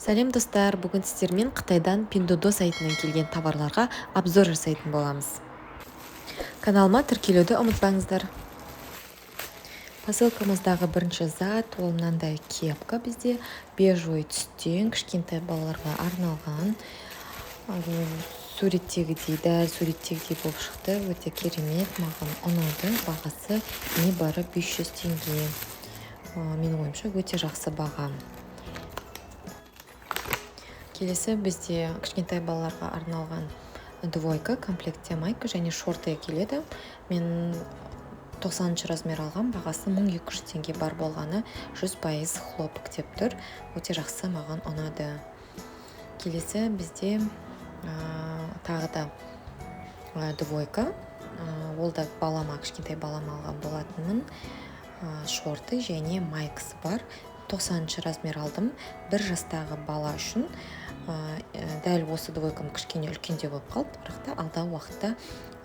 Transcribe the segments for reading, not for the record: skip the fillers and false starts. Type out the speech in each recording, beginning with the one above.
Сәлем, достар! Бүгін сіздермен Қытайдан Пиндуодуо сайтынан келген товарларға обзор жасайтын боламыз. Каналыма тіркелуді ұмытпаңыздар. Посылкамыздағы бірінші зат ол мынандай кепка, бізде бежевый түстен, кішкентай балаларға арналған. Суреттегідей, дәл суреттегідей болып шықты. Өте керемет, маған ұнады. Бағасы небары 500 теңге. Менің ойымша, өте жақсы баға. Келесі бізде кішкентай балаларға арналған двойка, комплектте майка және шорты келеді. Мен 90 размер алған, бағасы 1200 теңге. Бар болғаны 100% хлопок деп тұр. Өте жақсы, маған ұнады. Келесі бізде тағы да двойка. Ол да балама, кішкентай балама алған болатынмын. Шорты және майкасы бар. 90 размер алдым 1 жастағы бала үшін. Дәл осы двойкам кішкене үлкендеу болып қалды, бірақ та алдағы уақытта,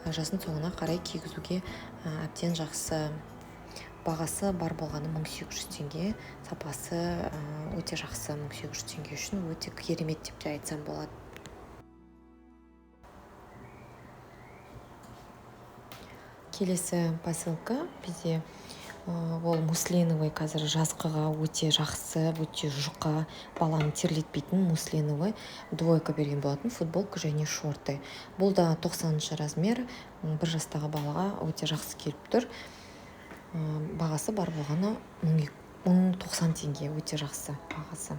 жаздың соңына қарай кигізуге әбден жақсы. Бағасы бар болғаны 1800 теңге. Сапасы өте жақсы, 1800 теңге үшін өте керемет деп те айтсам болады. Келесі посылка бізде ол муслиновый. Қазір жазғыға өте жақсы, өте жұқа, баланы терлетпейтін муслиновый двойка берген болатын, футболка және шорты. Бұл да 90 размер, 1 жастағы балаға өте жақсы келіп тұр. Бағасы бар болғаны 1090 теңге, өте жақсы бағасы.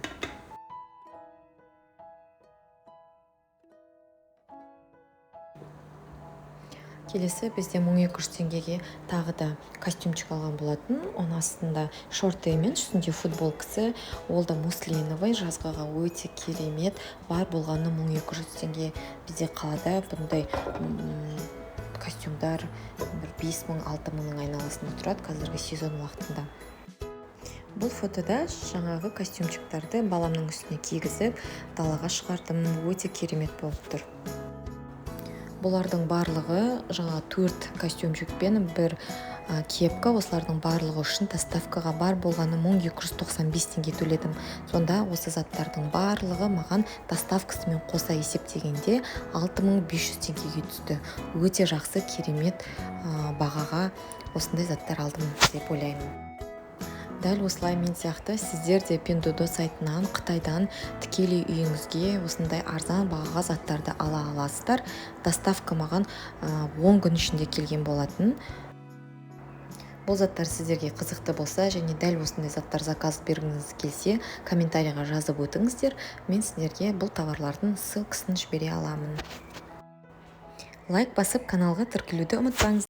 Келесі бізде 1200 теңгеге тағы да костюмчик алған болатын. Оның астында шорты мен үстінде футболкасы. Ол да муслиновый, жазғыға өте керемет. Бар болғаны 1200 теңге. Бізде қалада бұндай костюмдар бір 5000, 6000-ның айналасында тұрады қазіргі сезон уақытында. Бұл фотода жаңағы костюмчиктарды баламның үстіне кигізіп, далаға шығардым. Өте керемет болып тұр. Бұлардың барлығы, жаңа төрт костюмчик пен бір кепка, осылардың барлығы үшін доставкаға бар болғаны 1295 теңге төледім. Сонда осы заттардың барлығы маған доставкасымен қоса есептегенде 6500 теңгеге түсті. Өте жақсы, керемет бағаға осындай заттар алдым деп ойлаймын. Дәл осылай мен сияқты сіздер де Пиндуодуо сайтынан, Қытайдан тікелей үйіңізге осындай арзан бағаға заттарды ала аласыздар. Доставка маған 10 күн ішінде келген болатын. Бұл заттар сіздерге қызықты болса және дәл осындай заттар заказ бергіңіз келсе, комментарийға жазып өтіңіздер. Мен сіздерге бұл товарлардың ссылкасын жібере аламын. Лайк басып, каналға тіркелуді ұмытпаңыз.